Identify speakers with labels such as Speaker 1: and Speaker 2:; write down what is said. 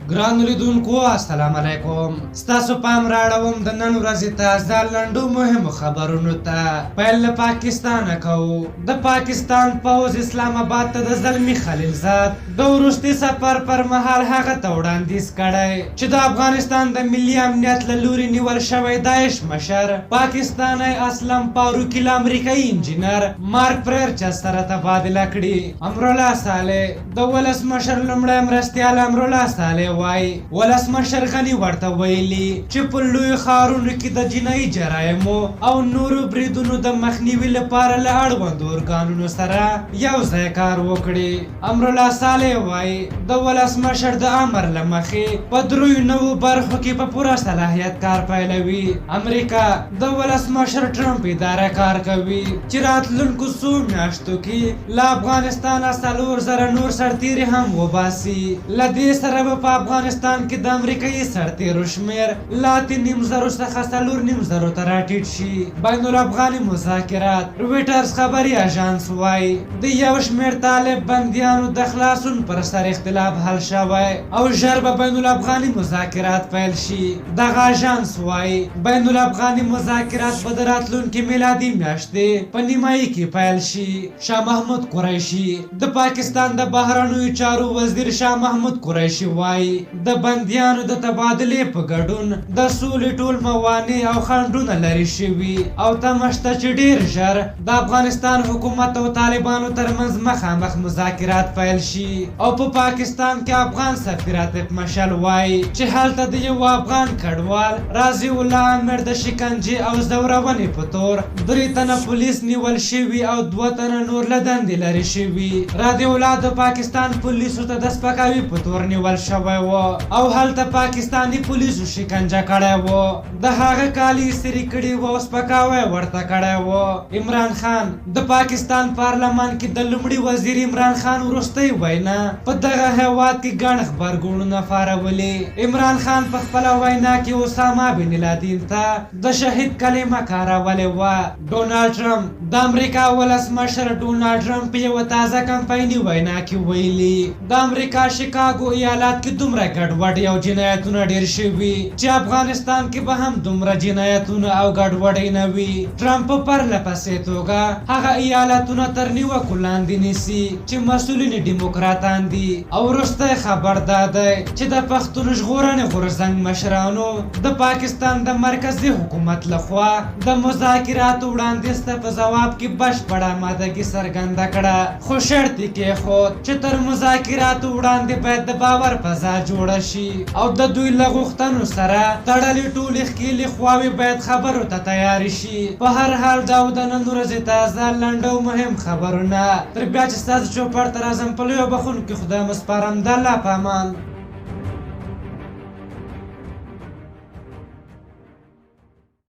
Speaker 1: ګرانو لیدونکو السلام علیکم، ستاسو پام راړوم د نن ورځې تازه لنډو مهمو خبرونو ته. پیل له پاکستانه کوو. د پاکستان پوځ اسلام اباد ته د زلمي خلیلزاد د وروستي سفر پر مهال هغه ته وړاندیز کړی چې د افغانستان د ملي امنیت له لوري نیول شوی داعش مشر پاکستانی اسلم فاروقي له امریکایي انجینر مارک پرېرچس سره تبادله کړي. امرالله صالح د ولسمشر لومړی مرستیال امرالله صالح وايي، ولسمشر غني ورته ویلي چې په لویو ښارونو کې د جنایي جرایمو او نورو بریدونو د مخنیوي لپاره له اړوندو ارګانونو سره یو ځای کار وکړي. امرالله صالح وايي، د ولسمشر د امر له مخې په دریو نوو برخو کې په پوره صلاحیت کار پیلوي. امریکا د ولسمشر ټرمپ اداره کار کوي چې راتلونکو څو میاشتو کې له افغانستانه 4000 نور سرتېري هم وباسي. له دې سره به په افغانستان کې د امریکايي سرتېرو شمېر له 8,500 څخه 4,500 ته راټیټ شي. بین الافغاني مذاکرات، رویټرز خبري اژانس وايي، د یو شمېر طالب بندیانو د خلاصون پر سر اختلاف حل شوی او ژر به بین الافغاني مذاکرات پیل شي. دغه اژانس وايي، بین الافغاني مذاکرات به د راتلونکې میلادي میاشتې په نیمایي کې پیل شي. شاه محمود قریشي، د پاکستان د بهرنیو چارو وزیر شاه محمود قریشي وايي، د بندیانو د تبادلې په ګډون د سولې ټول موانع او خنډونه لرې شوي او تمه شته چې ډېر ژر د افغانستان حکومت او طالبانو ترمنځ مخامخ مذاکرات پیل شي. او په پاکستان کې افغان سفیر عاطف مشعل وايي چې هلته د یو افغان کډوال راضي الله امیر د شکنجې او ځورونې په تور 3 تنه پولیس نیول شوي او 2 تنه نور له دندې لرې شوي. راضي الله د پاکستان پولیسو ته د سپکاوي په تور نیول شوی و او هلته پاکستاني پولیسو شکنجه کړی و، د هغه کالي څیري کړي وو او سپکاوی ورته کړی و. عمران خان، د پاکستان پارلمان کې د لومړي وزیر عمران خان وروستۍ وینا په دغه هیواد کې ګڼ غبرګونونه فارولي. عمران خان په خپله وینا کې اسامه بن لادین ته د شهید کلمه کارولې وه. ډونالډ ټرمپ، د امریکا ولسمشر ډونالډ ټرمپ په یوه تازه کمپایني وینا کې ویلي، د امریکا شیکاګو ایالت کې دومره ګډوډي او جنایتونه ډېر شوي چې افغانستان کې به هم دومره جنایتونه او ګډوډۍ نه وي. ټرمپ په پرله پسې توګه هغه ایالتونه تر نیوکو لاندې نیسي چې مسؤلین ډیموکراتان دي. او وروستی خبر دا دی چې د پښتون ژغورنې غورځنګ مشرانو د پاکستان د مرکزي حکومت لخوا د مذاکراتو وړاندیز ته په ځواب کې بشپړه آمادګي څرګنده کړه، خو شرط یې کېښود چې تر مذاکراتو وړاندې باید د باور فضا جوړه شي او د دوی له غوښتنو سره تړلې ټولې ښکېلې خواوې باید خبرو ته تیارې شي. په هر حال دا و د نن ورځې تازه، لنډ او مهم خبرونه. تر بیا چې ستاسو چوپړ ته راځم، په لویو بخښونکي خدای مو سپارم. د الله په امان.